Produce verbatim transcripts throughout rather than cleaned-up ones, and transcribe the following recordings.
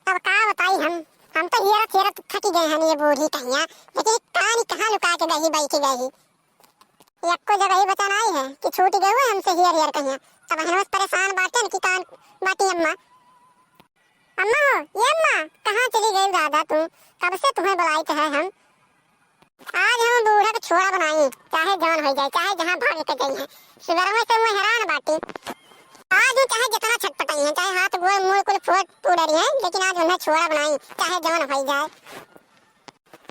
अब का बताई हम, हम तो हियरत हियरत थकी गए हैं ये बूढ़ी कहिया, लेकिन कानी कहाँ लुका के गई, बैठी गई। एक्को जगह ही बचा नाई है कि छूट गए हुए हमसे हियर हियर कहिया। तब हम परेशान बाटे कि कान बाटी अम्मा। अम्मा हो, ये अम्मा, कहाँ चली गई दादा तू? कब से तुम्हें बुलाइत है हम। आज हम बूढ़ा के छोड़ा बनाई, चाहे जवन होइ जाए, चाहे जहाँ भाग के जाई है। सुबेरवा से मैं हैरान बाटी। आज वो चाहे जितना छटपटाई है, चाहे हाथ गोड़ मुँह कुल फोड़ पूड़ रही है, लेकिन आज उन्हें छोड़ा बनाई, चाहे जवन होइ जाए।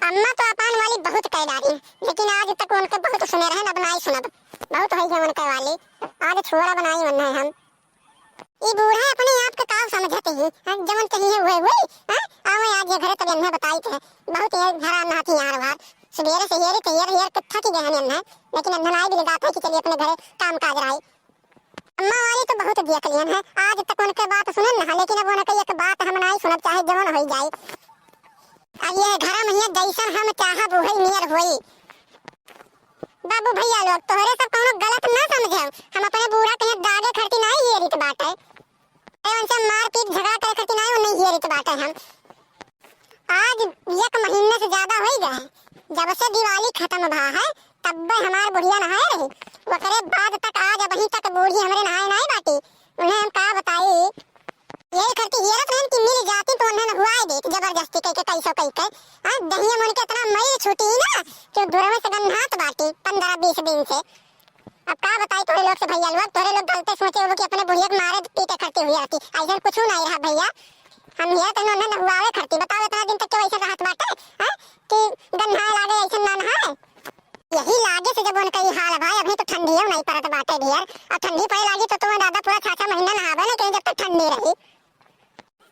अम्मा तो अपान वाली बहुत कह डारी, लेकिन आज तक उनके बहुत सुने रहे, अब नाई सुनब। बहुत होइ गए उनके वाली, आज छोड़ा बनाई उन्हें हम। ई बूढ़ा अपने आप के का समझत ही, हाँ, जवन चाहिए उहे हुई, हाँ? आवे आज ये घरे तब इन्हें बताई थे, बहुत ये हराम नाथ यार वार। सुबेरे से हियरी तैयार हियर के थकी गए हैं इन्हें, लेकिन इन्हें नाई भी लगाता है कि चलिए अपने घरे काम काज रही। अम्मा वाली तो बहुत देख लियन है, आज तक उनके बात सुनन ना, लेकिन अब उनके एक बात हम नाई सुनब, चाहे जवन होइ जाए। अब ये घर में हिया जैसन हम चाहब उहे नियर होई। बाबू भैया लोग, तोहरे सब कौनो गलत ना समझे, हम अपने बूढ़ा के हिया दागे खरती नाई हियरित बाटे। अरे उनसे मारपीट झगड़ा करे खरती नाई, उन्हें हियरित बाटे हम। आज एक महीने से ज्यादा होइ गए, जब से दिवाली खत्म भा है, तब हमार बुढ़िया नहाए रही। ओकरे बाद तक आज अबहीं तक बूढ़ी हमरे नहाए नाई बाटी। उन्हें हम का बताई, यही खरती हियरत रहन कि मिल जाती तो उन्हें नहुआए देत, जबरदस्ती कह के, कैसो कह के। हाँ, दहिया मन के इतना मई छूटी ना कि दूर में से गन्हात बाटी पन्द्रह बीस दिन से। अब का बताई तोहरे लोग से भैया लोग, तोहरे लोग गलते सोचे हो कि अपने बुढ़िया के मारे पीटे खरती हुई रहती, ऐसा कुछ नहीं रहा भैया। हम ये तो उन्हें नहुआवे खरती, बताओ इतना दिन तक क्यों ऐसा रहत बाटे, हाँ? कि गन्हाए लागे, ऐसा ना नहाए। यही लागे से जब उनका ई हाल भाई, अभी तो ठंडियो नहीं पड़त बाटे ढेर, और ठंडी पड़े लागी तो तुम्हें दादा पूरा छह छह महीना नहावे ना कहीं जब तक ठंडी रही।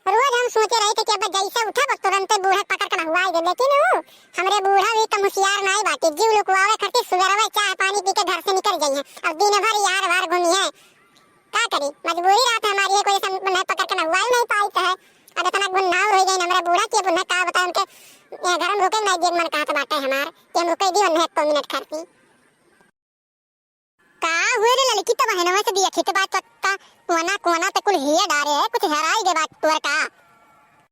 रोज हम सोचे रही थे कि अब जैसे उठब तुरंते बूढ़ा पकड़ के नहुआई दे, लेकिन वो हमरे बूढ़ा भी कम होशियार नाई बाटे, जीव लुकवावे खातिर सुबेरवा चाय पानी पी के घर से निकल जाइए और दिन भर यार वार घूमिए। का करी, मजबूरी रात हमारी है, कोई ऐसा उन्हें पकड़ के नहुआई नहीं पाई तो है। अब इतना गुन्नाव हो गई हमरे बूढ़ा कि अब उन्हें का बताएं उनके, ए, घर में रुके नहीं दिए मन कहत बाटे हमार कि हम रुके दी उन्हें एको मिनट खरती। का हुए रे लड़की, तो बहनवा से देखी तो बात पक्का, कोना कोना ते कुल हिया डारे है, कुछ हेराई गए बात तोर का?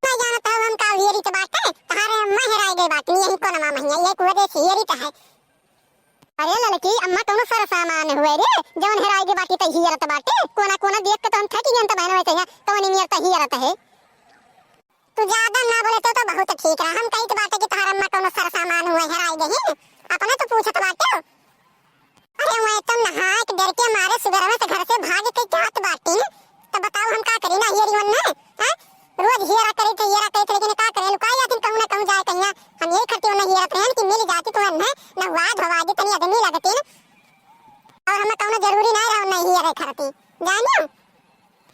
मैं जानत हूँ हम का हियरी तो बाटे, तहारे अम्मा हेराई गए बात, नहीं यही कोना मामा हिया, ये कुआ दे हियरी तो है। अरे लड़की, अम्मा कौनो सर सामान हुए रे, जौन हेराई गए बाटी तो हियरत बाटे, कोना कोना देख के तो हम थकी गए तो बहनवा से है, कौन नियर तो हियरत है। तू ज्यादा ना बोले तो, तो बहुत ठीक रहा। हम कहित बाटे कि तोहार अम्मा कौनो सर सामान हुए हेराई गई, अपने तो पूछत बाटे। अरे मैं तो नहाए के डर के मारे सुबेरवा से घर से भाग के जात बाटी, तो बताओ हम का करी ना हियरी वन्ने, हैं? रोज हियरा करी थे, हियरा करी थे, लेकिन का करे, लुकाई जाती कहूँ ना कहूँ जाए कहिया। हम यही खरती वन्ने हियरत रहन कि मिल जाती तो वन्ने नहुआ धोवा दे तनी आदमी लगती, और हमें कौनो जरूरी ना रहो नहीं हियरे खरती, जानियो।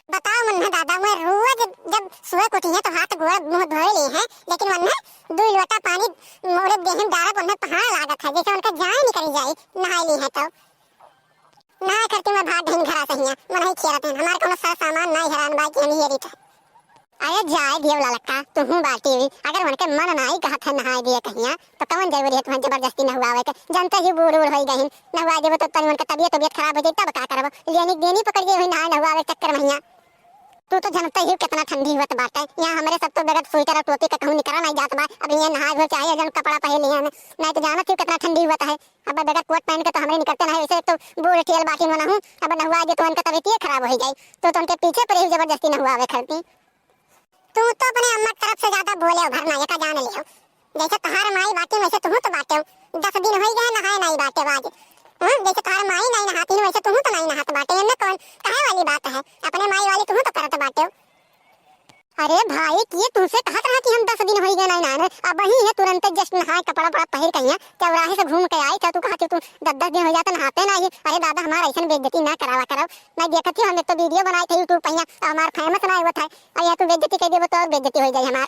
बताओ मुन्ना दादा, मैं रोज जब सुबह उठी है तो हाथ गोड़ मुंह धोए लिए हैं, लेकिन वन्ने दुई लोटा पानी मोरे देह में डालब, वन्ने पहाड़ लागत है, जैसे उनका जान निकल जाए, नहाए ली है तो। नहाए करती मैं भाग गई घरा से हिया, मन ही खेलत हैं, हमारे कोनो सर सामान ना हेरान बा कि हम हियरी था। अरे जाए दियो ललका, तुहूँ बाटी हुई, अगर उनके मन नाई कहत है नहाए दिए कहिया, तो कौन जरूरी है तुम्हें जबरदस्ती नहुआवे के? जनते ही बूढ़ बूढ़ होई गहिन, नहुआ देबो तो तनी उनके तबियत तबियत खराब हो जाई, तब का करबो? लेनी देनी पकड़ गई हुई नहाए नहुआवे चक्कर में हिया। तू तो जानते ही कितना ठंडी हुआ बाटे, यहाँ हमरे सब तो बगैर स्वेटर और टोपी का कहूँ निकला नहीं जात बा। अब ये नहाए धो चाहे जन कपड़ा पहन लिए हैं, नहीं तो जानत ही कितना ठंडी हुआ है। अब बगैर कोट पहन के तो हमरे निकलते नहीं, वैसे एक तो बूढ़ ठेल बाटी में हूँ, अब नहुआ दे तो उनका तबियत ये खराब हो जाए, तो, तो उनके पीछे पड़े ही जबरदस्ती नहुआवे खरती। तू तो अपने अम्मा के तरफ से ज्यादा बोले हो, भरना ये का जान लियो। जैसे तोहार माई बाटे वैसे तुहू तो बाटे हो। दस दिन होई गए नहाए नहीं बाटे आज। हाँ, जैसे तोहार माई नहीं नहाती वैसे तुहू तो नहीं नहात बाटे। इनमें कौन कहे वाली बात है? अपने माई वाली तुहू तो करत बाटे हो। अरे भाई, के तुमसे कहत रहा कि हम दस दिन होई गए नहीं नहाए। अबही है तुरंत just नहाए कपड़ा वपड़ा पहिर कहिया चौराहे से घूम के आई, तो तू कहती तू दस दस दिन हो जाता नहाते नहीं। अरे दादा, हमारा ऐसा बेइज्जती ना करावा करो। मैं देखत ही हम एक तो video बनाए थे YouTube पहिया, और हमार famous ना हुआ था। और यहाँ तू बेइज्जती कर देबो तो और बेइज्जती हो जाए हमार।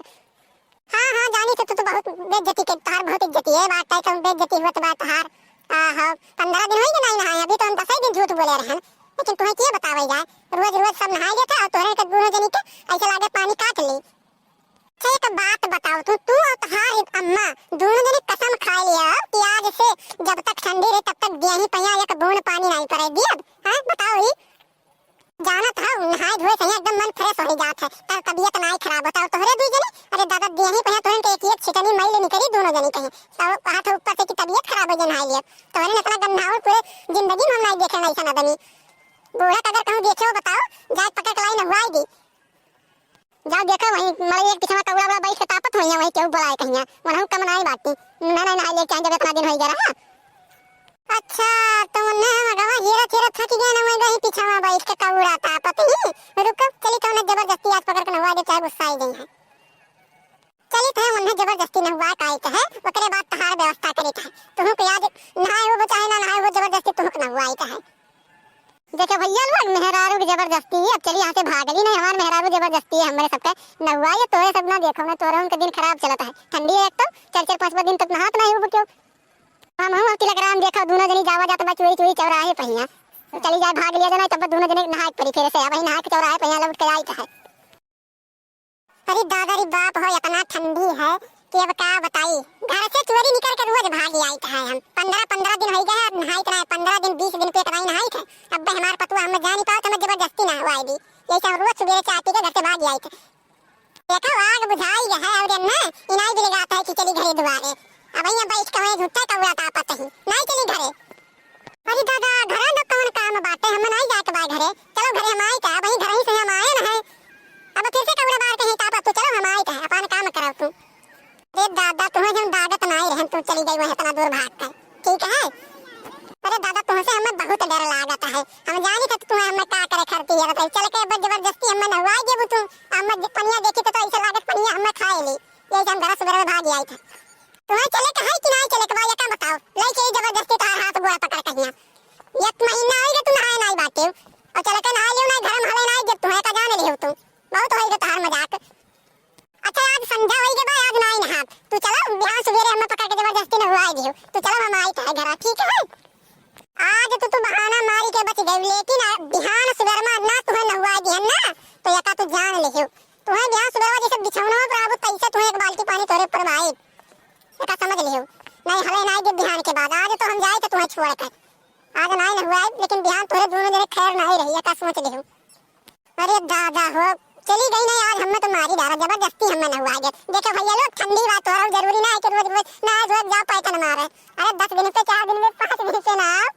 हाँ, हाँ, जानी से तू तो बहुत बेइज्जती के, तोहार बहुत इज्जती है, बात है, तुम बेइज्जती हुआ तो बात तोहार। आहो, पन्द्रह दिन होई कि नहीं नहाए, अभी तो हम दस ही दिन झूठ बोले रहन, लेकिन तुम्हें के बतावे जाए, रोज रोज सब नहाए जाता और तोहरे के दोनों जनी के ऐसे लागे पानी काट ली। अच्छा, एक बात बताओ, तू, तू और तोहार अम्मा दोनों जनी कसम खा लिया कि आज से जब तक ठंडी रही तब तक देही पहिया एक बूंद पानी नहीं पड़े दियब, हाँ? बताओ ही। जानत हौ, नहाए धोए से ही एकदम मन fresh हो जात है, तब तबियत नाई खराब होता। और तोहरे दुई जन तोहरे इतना गंधाउर पूरे जिंदगी में हम नाहीं देखे अइसन आदमी। बूढ़ा का अगर कहूँ देखे हो बताओ, जाए पकड़ के लाई नहुआई दी। जाओ देखो वहीं मड़ई एक पिछवा कौड़ा उड़ा बैठ के तापत होइया, वहीं केहू बोलाए कहिया, वनहु कम नाहीं बाटी। ना, ना, नहाए लेके आए जब इतना दिन होई गया रहा। अच्छा, तो उन्हें हम अगवा हीरा चीरा थक गए ना, वहीं गई पिछवा बैठ के कौड़ा तापत ही। रुको, चली तो उन्हें जबरदस्ती आज पकड़ के नहुआ दे, चाहे गुस्सा आई गई है। चली तो उन्हें जबरदस्ती नहुआ का आई है, ओकरे बाद तहार व्यवस्था करी है। तुहूँ के आज नहाए हो चाहे ना नहाए हो, जबरदस्ती तुहूँ के नहुआ आई है। देखे भैया लोग, मेहरारू की जबरदस्ती, अब चली यहाँ से भागली नहीं, हमार मेहरारू जबरदस्ती है, हमरे सबके नहुआ, ये तोरे सब ना देखो ना, तोरे उनके दिन खराब चलत है, ठंडी है एक तो, चार चार पाँच पाँच दिन तक नहात नहीं हो क्यों? हम हूँ तिलकराम देखो, दोनों जनी जावा जात बा चोरी चोरी चौराहे पहिया, तो चली जाए भाग लिया जाना, तब दोनों जने नहाए के परी, फिर से अब ही नहा के चौराहे पहिया लौट के आई है। अरे दादा रे बाप हो, इतना ठंडी है कि अब का बताई। घर से चोरी निकल के रोज भाग आइत है हम। पन्द्रह पन्द्रह दिन होइ गए, अब नहाइत ना है। पन्द्रह दिन, बीस दिन पे इतना ही नहाइत है। अब हमार पतुआ हम जानी पाओ तो हमें जबरदस्ती नहवाई दी। यही से हम रोज सुबेरे चाय पी के घर से भाग आइत है। देखो आग बुझाई गया है और ना इनाई बिलगात है कि चली घरे दुआरे। अब यहाँ बैठ के वहीं झूठा कौड़ा तापत ही। नहीं चली घरे। अरे दादा, घरा न कौन काम बाटे, हम नाई जाए के बा घरे। चलो घरे हम आई का, वही घर ही से हम आए न है। अब फिर से कौड़ा बार के ही तापत तू, चलो हम आई का, अपन काम करब तू। अरे दादा, तुम्हें हम दागत नाई रहन, तू चली गई वहीं इतना दूर भाग के, ठीक है? अरे दादा, तुमसे हमें बहुत डर लागत है, हम जानी था तुम्हें हमें का करे खरती है, बताई चल के अब जबरदस्ती हमें नहवाई देबू तू, हम पनिया देखी तो, तो ऐसे लागत पनिया हमें खाए ली, यही से हम घर सुबह में भाग आई था। तुम्हें चले के है कि नाई चले के बा, ये का बताओ? लई के जबरदस्ती तोहार हाथ गोड़ पकड़ के हियां। एक महीना होई गे तू नहाए नाई बाटे। और चले के नहाए लियो नाई, घर में हवे नाई जब तुम्हें का जाने लियो तू। बहुत होई गे तोहार मजाक। अच्छा आज संझा होई गे बा, आज नाई नहाब। तू चलो बिहान सुबेरे हमें पकड़ के जबरदस्ती नहवाए दियो। तू चलो हम आई तोहार घरा, ठीक है? आज तो तू बहाना मारी के बच गई, लेकिन आ-, बिहान सुबेर में ना तुम्हें नहवाए दिहन ना, तो यका तू जान लियो। तुम्हें बिहान सुबेरवा जैसे बिछौना पर आबू, तैसे तुम्हें एक बाल्टी पानी तोरे ऊपर में आई। एका समझ लियो। नहीं, हवे नाई देब बिहान के बाद। आज तो हम जाए तो तुम्हें छोड़ के। आज नाई न हुआ है, लेकिन बिहान तोरे दोनों जने खैर नहीं रही, एका सोच लियो। अरे दादा हो, चली गई नहीं, आज हमें तो मारी डारा, जबरदस्ती हमें न हुआ है। देखो भैया लोग, ठंडी बात हो रहा, जरूरी ना है कि रोज रोज नहाए धोए जाओ पैथन मारे। अरे दस दिन पे, चार दिन पे, पाँच दिन पे नहाओ,